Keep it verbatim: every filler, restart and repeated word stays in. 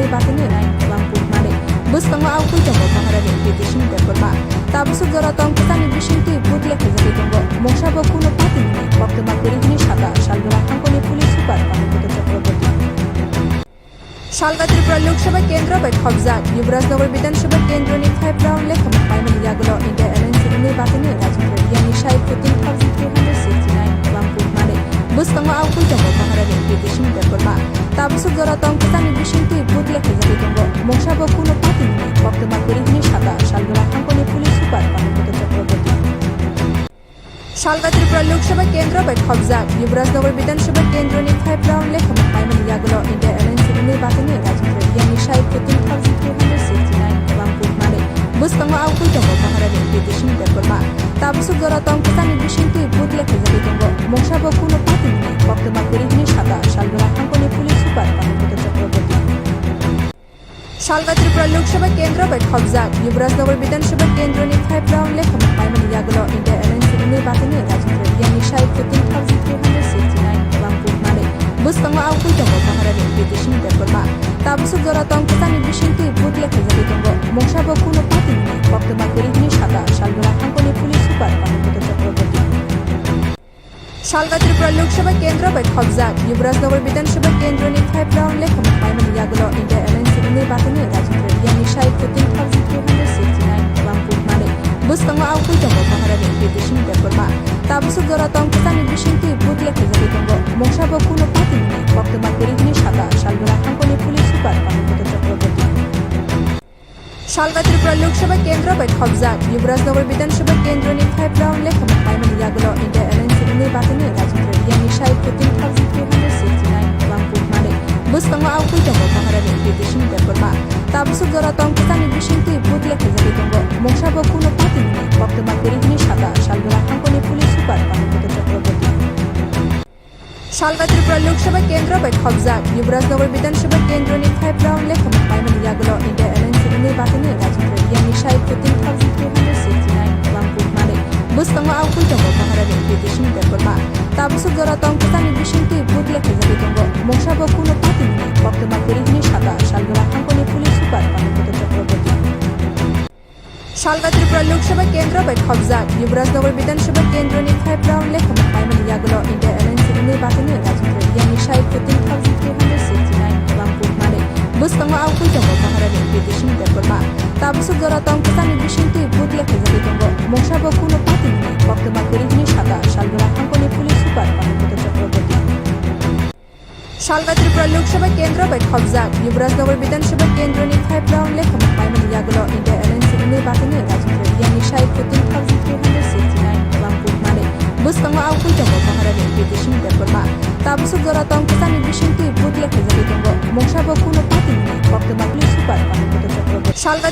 batini nai kwbang butmani. Bwskango awgwi tongo Maharani Bidyasing Debbarma. Tabuk jora tong kwchangni bisingtwi but lekhajagwi tongo. Mungsa bo kunu party ni koktwma kwrwi hwnwi saka Salgura Hangkoni police super Panikota Chakraborty. Salga Tripura Lok Sabha Kendra bai khobjak Yuvraj Nagar Bidhan Sabha Kendra ni five round lekha paimani yagulo India Alliance ni batini Rajendra Reang ni sai fourteen thousand three hundred sixty nine kwbang butmani. Bwskango awgwi tongo Maharani Bidyasing Debbarma. Tabuk jora tong kwchangni bisingtwi but lekhajagwi tongo. Mungsa bo kunu party ni koktwma kwrwi hwnwi saka Salgura Hangkoni police super Panikota Chakraborty. Salga Tripura Lok Sabha Kendra bai khobjak Yuvraj Nagar Bidhan Sabha Kendra ni five round lekha paimani yagulo India Alliance ni batini Rajendra Reang ni sai fourteen thousand three hundred sixty nine kwbang butmani. Bwskango awgwi tongo Maharani Bidyasing Debbarma. Tabuk jora tong kwchangni bisingtwi but lekhajagwi tongo. Mungsa bo kunu party ni koktwma kwrwi hwnwi saka Salgura Hangkoni police super Panikota Chakraborty. Salga Tripura Lok Sabha Kendra bai khobjak Yuvraj Nagar Bidhan Sabha Kendra ni five round lekha paimani yagulo India Alliance ni batini Rajendra Reang ni sai fourteen thousand three hundred sixty nine kwbang butmani. Bwskango awgwi tongo Maharani Bidyasing Debbarma. Tabuk jora tong kwchangni bisingtwi but lekhajagwi tongo. Mungsa bo kunu party ni koktwma kwrwi hwnwi saka Salgura Hangkoni police super Panikota Chakraborty. Salga Tripura Lok Sabha Kendra bai khobjak Yuvraj Nagar Bidhan Sabha Kendra ni five round lekha paimani yagulo India Alliance ni batini Rajendra Reang ni sai fourteen thousand three hundred sixty nine kwbang butmani. Bwskango awgwi tongo Maharani Bidyasing Debbarma. Tabuk jora tong kwchangni bisingtwi but lekhajagwi tongo. Mungsa bo kunu party ni koktwma kwrwi hwnwi saka Salgura Hangkoni police super Panikota Chakraborty. Salga Tripura Lok Sabha Kendra bai khobjak Yuvraj Nagar Bidhan Sabha Kendra ni five round lekha paimani yagulo India Alliance ni batini Rajendra Reang ni sai fourteen thousand three hundred sixty nine kwbang butmani. Bwskango awgwi tongo Maharani Bidyasing Debbarma. Tabuk jora tong kwchangni bisingtwi but lekhajagwi tongo. Mungsa bo kunu party ni koktwma kwrwi hwnwi saka Salgura Hangkoni police super Panikota Chakraborty. Salga Tripura Lok Sabha Kendra bai khobjak Yuvraj Nagar Bidhan Sabha Kendra ni five round lekha paimani yagulo India Alliance ni batini Rajendra Reang ni sai fourteen thousand three hundred sixty nine kwbang butmani. Bwskango awgwi tongo Maharani Bidyasing Debbarma. Tabuk jora tong kwchangni bisingtwi but lekhajagwi tongo. Mungsa bo kunu party ni koktwma kwrwi hwnwi saka Salgura Hangkoni police super Panikota Chakraborty. Salga Tripura Lok Sabha Kendra bai khobjak Yuvraj Nagar Bidhan Sabha Kendra ni five round lekha paimani yagulo India Alliance ni batini Rajendra Reang ni sai fourteen thousand three hundred sixty nine kwbang butmani. Bwskango awgwi tongo Maharani Bidyasing Debbarma. Tabuk jora tong kwchangni bisingtwi but lekhajagwi tongo. Mungsa bo kunu party ni koktwma kwrwi hwnwi saka Salgura Hangkoni police super Panikota Chakraborty. Salga Tripura Lok Sabha Kendra bai khobjak Yuvraj Nagar Bidhan Sabha Kendra ni five round lekha paimani yagulo India Alliance ni batini Rajendra Reang ni sai fourteen thousand three hundred sixty nine kwbang butmani. Bwskango awgwi tongo Maharani Bidyasing Debbarma. Tabuk jora tong kwchangni bisingtwi but lekhajagwi tongo. Mungsa bo kunu party ni koktwma police super Panikota Chakraborty. Salga